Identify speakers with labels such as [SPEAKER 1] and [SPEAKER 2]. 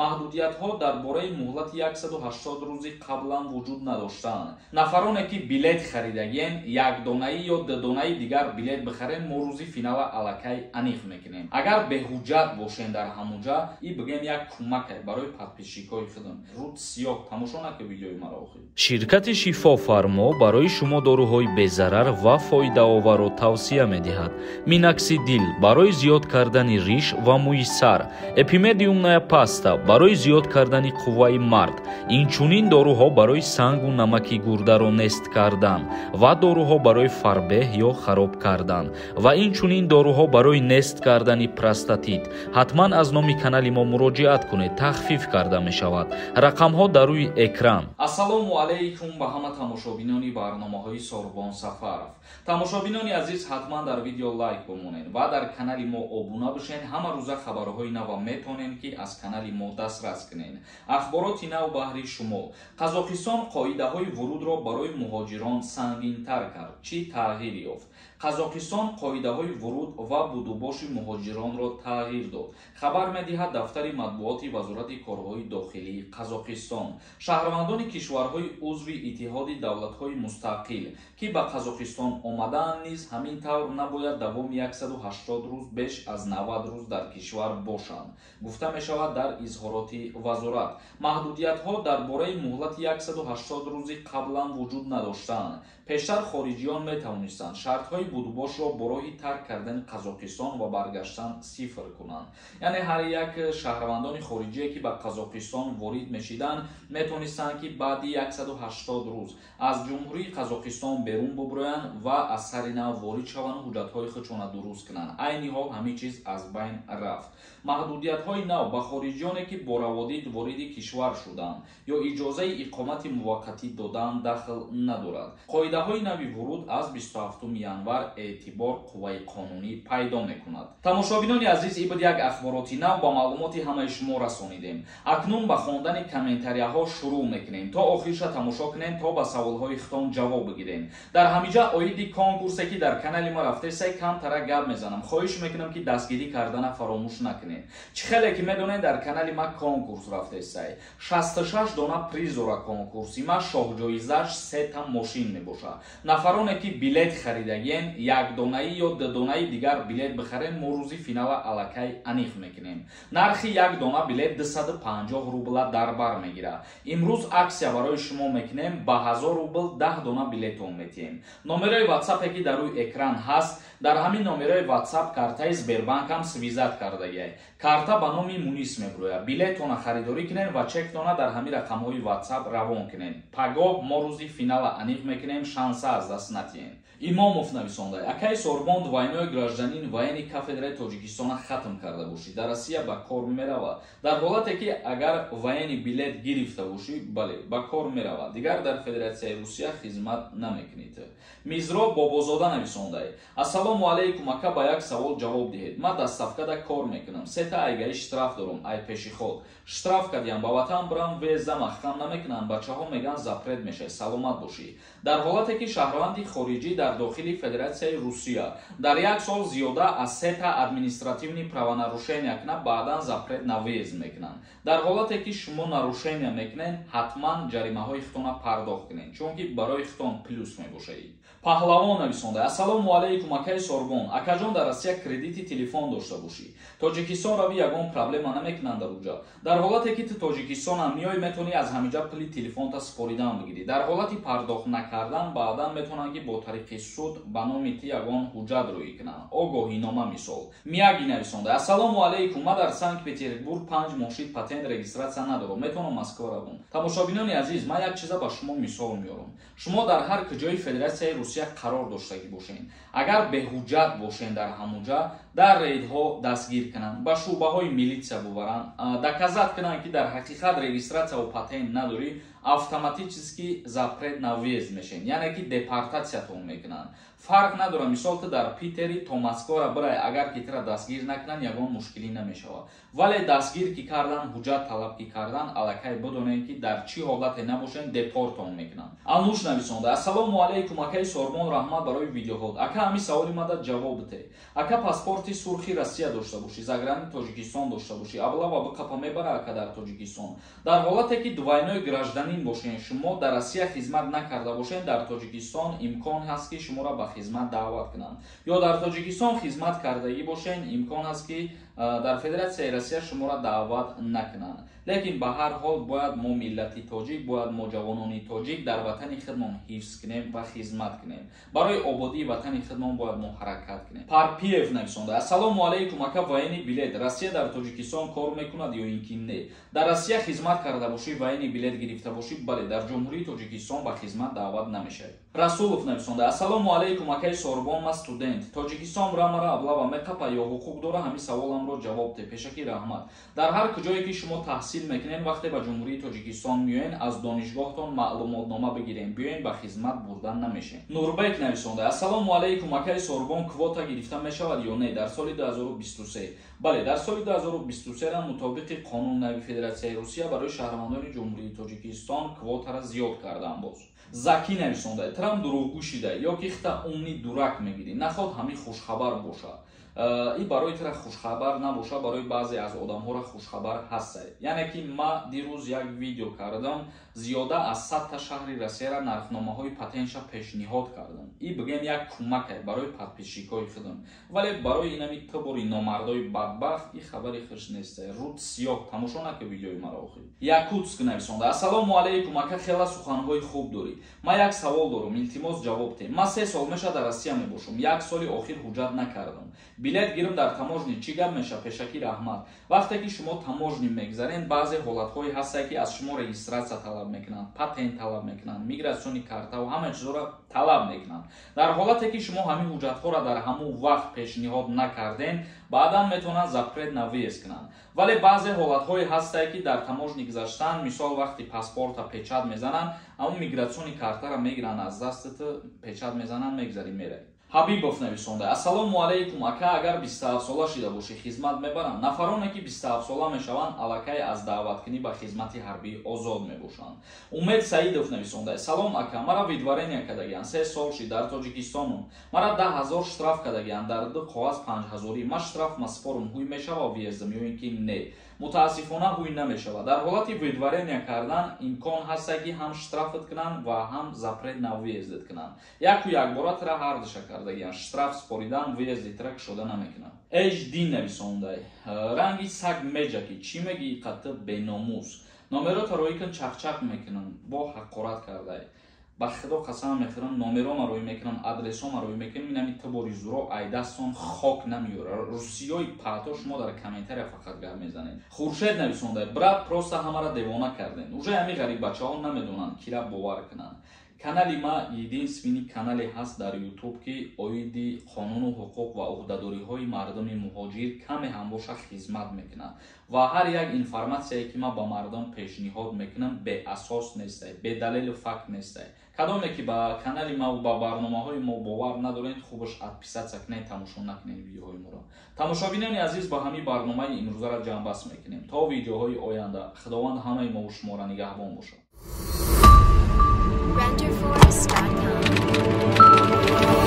[SPEAKER 1] Маҳдудиятҳо дар бораи муҳлати 180 рӯзи қаблан вуҷуд надоштанд. Нафароне ки билет харидагиен, якдонаӣ ё дудонаи дигар билет бихарен, мо рӯзи финала аллакай аниқ мекунем. Агар беҳуҷҷат бошен дар ҳамуҷа, и бигем як кӯмакай барои подписчикҳои худам. Рӯд сиёҳ тамошо накун видеои маро охир.
[SPEAKER 2] Ширкати Шифофармо барои шумо доруҳои безарар ва фоидаоварро тавсия медиҳад. Миноксидил барои зиёд кардани риш ва мӯи сар, эпимедиумная паста барои зиёд кардани қувваи мард, инчунин доруҳо барои сангу намаки гурдаро нест кардан ва доруҳо барои фарбеҳ ё хароб кардан ва инчунин доруҳо барои нест кардани простатит. Ҳатман аз номи канали мо муроҷиат кунед, тахфиф карда мешавад. Рақамҳо дар рӯи экран.
[SPEAKER 1] Ассалому алайкум ба ҳама тамошобинони барномаҳои Сорбон Сафаров. Тамошобинони азиз, ҳатман дар видео лайк бимонед ва дар канали мо обуна бишед. Ҳама рӯза хабарҳои нава метонед, ки аз канали мо дастрас кунед. Ахбороти нав баҳри шумо. Қазоқистон қоидаҳои вурудро барои муҳоҷирон сангинтар кард. Чӣ тағйир ёфт? Қазоқистон қоидаҳои вуруд ва будубоши муҳоҷиронро тағйир дод, хабар медиҳад дафтари матбуоти Вазорати корҳои дохилии Қазоқистон. Шаҳрвандони кишварҳои узви Иттиҳоди давлатҳои мустақил, ки ба Қазоқистон омадаанд, низ ҳамин тавр набояд давоми 180 рӯз беш аз 90 рӯз дар кишвар бошанд, гуфта мешавад дар изҳороти вазорат. Маҳдудиятҳо дар бораи муҳлати 180 рӯзи қаблан вуҷуд надоштанд. Пештар хориҷиён метавонистанд шартҳои будубошро бо роҳи тарк кардани Қазоқистон ва баргаштан сифр кунанд. Яъне ҳар як шаҳрвандони хориҷие, ки ба Қазоқистон ворид мешиданд, метавонистанд, ки баъди 180 рӯз аз Ҷумҳурии Қазоқистон берун буброянд ва аз сари нав ворид шаванд, ҳуҷҷатҳои худшона дуруст кунанд. Айни ҳол ҳамин чиз аз байн рафт. Маҳдудиятҳои нав ба хориҷиёне, ки бо раводид вориди кишвар шуданд ё иҷозаи иқомати муваққатӣ додаанд, дахл надорад. Қоидаҳои нави вуруд аз 27 январ эътибор қувваи қонунӣ пайдо мекунад. Тамошобинони азиз, ин буд як ахбороти нав, ба маълумоти ҳамаи шумо расонидем. Акнун ба хондани комментарияҳо шурӯъ мекунем. То охирша тамошо кунем, то ба саволҳои худтон ҷавоб бигирем. Дар ҳамиҷа оиди конкурсе, ки дар канали ма рафтесай, камтара гап мезанам. Хоҳиш мекунам, ки дастгирӣ кардана фаромӯш накунед. Чӣ хеле ки медонед, дар канали ма конкурс рафтесай. 66 дона приз дора конкурси ма, шоҳҷоизаш сета мошин мебошад. Нафароне ки билет харидагиен, якдонаӣ ё дудонаи дигар билет бихарен, мо рӯзи финала аллакай аниқ мекунем. Нархи як дона билет 250 рубла дар бар мегирад. Имрӯз аксия барои шумо мекунем, ба 1000 рубл 10 дона билетон метиҳем. Номерои ватсапе, ки дар рӯи экран ҳаст, дар ҳамин номерои ватсап картаи Сбербанкам связать кардагиай. Карта ба номи Мунис меброяд. Билетона харидорӣ кунед ва чектона дар ҳамин рақамҳои ватсап равон кунед. Пагоҳ мо рӯзи финала аниқ мекунем, шанса аз даст натиҳем. Имомов нависонда: акаи Сорбон, двойной гражданин, военный кафедраи Тоҷикистона хатм карда бошӣ, дар Россия ба кор меравад? Дар ҳолате ки агар военный билет гирифта бошӣ, бале, ба кор меравад, дигар дар Федератсияи Русия хизмат намекунед. Мизро Бобозода нависондай: ассалому алайкум, ака, ба як савол ҷавоб диҳед. Ман доставкада кор мекунам, сета ай ГАИ штраф дорам, ай пешиход штраф кардиям. Ба ватан бирам, въезда маҳкам намекунам? Бачаҳо меган, запрет мешавад. Саломат бошӣ. Дар ҳолате ки шаҳрванди хориҷӣ дар дохили Федератсияи Русия дар як сол зиёда аз сета административный правонарушения кунад, баъдан запрет на въезд мекунанд. Дар ҳолате ки шумо нарушения мекунед, ҳатман ҷаримаҳои худтона пардохт кунед, чунки барои худтон плюс мебошад. Паҳлавон нависонда: ассалому алайкум, акаи Сорбон. Акаҷон, дар Россия кредити телефон дошта бошӣ, Тоҷикистон рави, ягон проблема намекунанд дар уҷа? Дар ҳолате ки ту тоҷикистонам меои, метавонӣ аз ҳамиҷа пули телефонта супоридан бигирӣ. Дар ҳолати пардохт накардан, баъдан метавонанд, ки бо тариқи суд ба номи ти ягон ҳуҷҷат рӯӣ кунанд, огоҳинома мисол. Мияги нависонда: ассалому алайкум, ма дар Санкт Петербург 5 моҳ шид, патент, регистрация надорам, метавонам Москва равам? Тамошобинони азиз, ман як чиза ба шумо мисол меорам. Шумо дар ҳар куҷои Федератсияи Русия қарор доштагӣ бошед, агар беҳуҷҷат бошед, дар ҳамуҷа дар рейдҳо дастгир кунанд, ба шӯъбаҳои милитсия бубаранд, доказать кунанд, ки дар ҳақиқат регистрация ву патент надорӣ. Автоматически запрет на въезд мешен, яъне ки депортатсиятон мекунанд. Фарқ надорад, мисол ту дар Питери то Москвара бирай, агар ки тура дастгир накунанд, ягон мушкилӣ намешавад. Вале дастгир ки кардан, ҳуҷҷат талаб ки кардан, аллакай бидонед, ки дар чӣ ҳолате набошед, депортон мекунанд. Ануш нависонда: ассалому алайкум, акаи Сорбон, раҳмат барои видеоҳот. Ака, ҳамин саволи мада ҷавоб бите. Ака, паспорти сурхи Россия дошта бошӣ, заграни Тоҷикистон дошта бошӣ, облава биқапа мебара, ака, дар Тоҷикистон? Дар ҳолате ки двойной гражданин бошед, шумо дар Россия хизмат накарда бошед, дар Тоҷикистон имкон ҳаст, ки шуморо ба хизмат даъват кунанд, ё дар Тоҷикистон хизмат кардагӣ бошед, имкон ҳаст, ки дар Федератсияи Россия шуморо даъват накунанд. Лекин ба ҳар ҳол бояд мо, миллати тоҷик, бояд мо, ҷавонони тоҷик, дар ватани худмон ҳифз кунем ва хизмат кунем. Барои ободии ватани худмон бояд мо ҳаракат кунем. Парпиев нависонда: ассалому алайкум, ака, военный билет Россия дар Тоҷикистон кор мекунад ё ин ки не? Дар Россия хизмат карда бошӣ, военный билет гирифта бошӣ, бале, дар Ҷумҳурии Тоҷикистон ба хизмат даъват намешавед. Расулов нависонда: ассалому алайкум, акаи Сорбон, ма студент, Тоҷикистон рамара облава меқапа ё ҳуқуқ дора? Ҳамин саволамро ҷавоб де, пешакӣ раҳмат. Дар ҳар куҷое ки шумо таҳсил мекунед, вақте ба Ҷумҳурии Тоҷикистон меоен, аз донишгоҳтон маълумотнома бигирем, биёен, ба хизмат бурдан намешем. Нурбек нависонда: ассалому алайкум, акаи Сорбон, квота гирифта мешавад ё не дар соли 2023? Бале, дар соли 2023 мутобиқи қонун нави Федератсияи Русия барои шаҳрвандони Ҷумҳурии Тоҷикистон квотара зиёд кардам боз. Заки нависонда: трам дурӯғгӯ шида ё ки хита умный дурак мегирӣ? Наход ҳамин хушхабар бошад. И барои тира хушхабар набоша, барои баъзе аз одамҳоро хушхабар ҳастай. Яъне ки ма дирӯз як видео кардам, зиёда аз 100-та шаҳри Россияра нархномаҳои патентша пешниҳод кардам. И бигем, як кӯмакай барои подписчикои худам. Вале барои инами тубори номардои бадбахт и хабари хуш нестай. Руд сиёҳ, тамошо нака видеои маро охир. Якутск нависонда: ассалому алайкум, ака, хела суханҳои хуб дорӣ. Ма як савол дорам, илтимос, ҷавоб те. Ма 3 сол меша дар Россия мебошам, як соли охир ҳуҷҷат накардам. Билет гирм, дар таможня чӣ гап меша? Пешакӣ раҳмат. Вақте ки шумо таможня мегзарен, баъзе ҳолатҳое ҳастае, ки аз шумо регистрация талаб мекунанд, патент талаб мекунанд, миграционный карта ва ҳама чизҳоро талаб мекунанд. Дар ҳолате ки шумо ҳамин ҳуҷҷатҳоро дар ҳамон вақт пешниҳод накарден, баъдан метавонанд запрет на въезд кунанд. Вале баъзе ҳолатҳое ҳастае, ки дар таможня гузаштан, мисол, вақти паспорта печать мезананд, ҳамон миграционный картаро мегиранд аз дастат, печать мезананд, мегзарӣ, меравӣ. Ҳабибов нависонда: ассалому алайкум, ака, агар 27-сола шида бошӣ, хизмат мебаранд? Нафароне ки 27-сола мешаванд, аллакай аз даъваткунӣ ба хизмати ҳарбӣ озод мебошанд. Умед Саидов нависонда: салом, ака, мара выдворение кардагианд, 3 сол шид, дар Тоҷикистонум, мара 10 000 штраф кардагианд, дар ду коғаз 5000-ӣ. Ма штраф маспорум, ҳуй мешава въездам ё ин ки не? Мутаассифона, ҳуй намешавад. Дар ҳолати выдворение кардан имкон ҳаста, ки ҳам штрафат кунанд ва ҳам запрет на въездат кунанд. Яку якбора тира ҳардуша кардагианд, штраф споридан, въезди тира кушода намекунанд. Hd нависондай: ранги саг меҷаки, чӣ мегӣ, қатъ беномус, номерота роӣ кун, чақчақ мекунам. Бо ҳақорат кардай. Ба худо қасам мехӯрам, номерома роӣ мекунам, адресома роӣ мекунам. Инами тубори зуро айдастон хок намеёра. Русиёи паҳто, шумо дар комментария фақат гап мезанед. Хуршед нависонда: брат, просто ҳамара девона кардем, уже ҳами ғариббачаҳо намедонанд кира бовар кунанд. Канали ма единственный канале ҳаст дар Ютуб, ки оиди қонуну ҳуқуқ ва ӯҳдадориҳои мардуми муҳоҷир каме ҳам боша хизмат мекунад ва ҳар як информатсияе, ки ман ба мардум пешниҳод мекунам, беасос нестай, бедалелу факт нестай. Кадоме ки ба канали ма ба барномаҳои мо бовар надоред, хубаш отписаться кунед, тамошо накунед видеоҳои моро. Тамошобинони азиз, ба ҳамин барномаи имрӯзаро ҷамъбаст мекунем. То видеоҳои оянда Худованд ҳамаи мову шуморо нигаҳбон бошад.
[SPEAKER 3] Renderforest.com.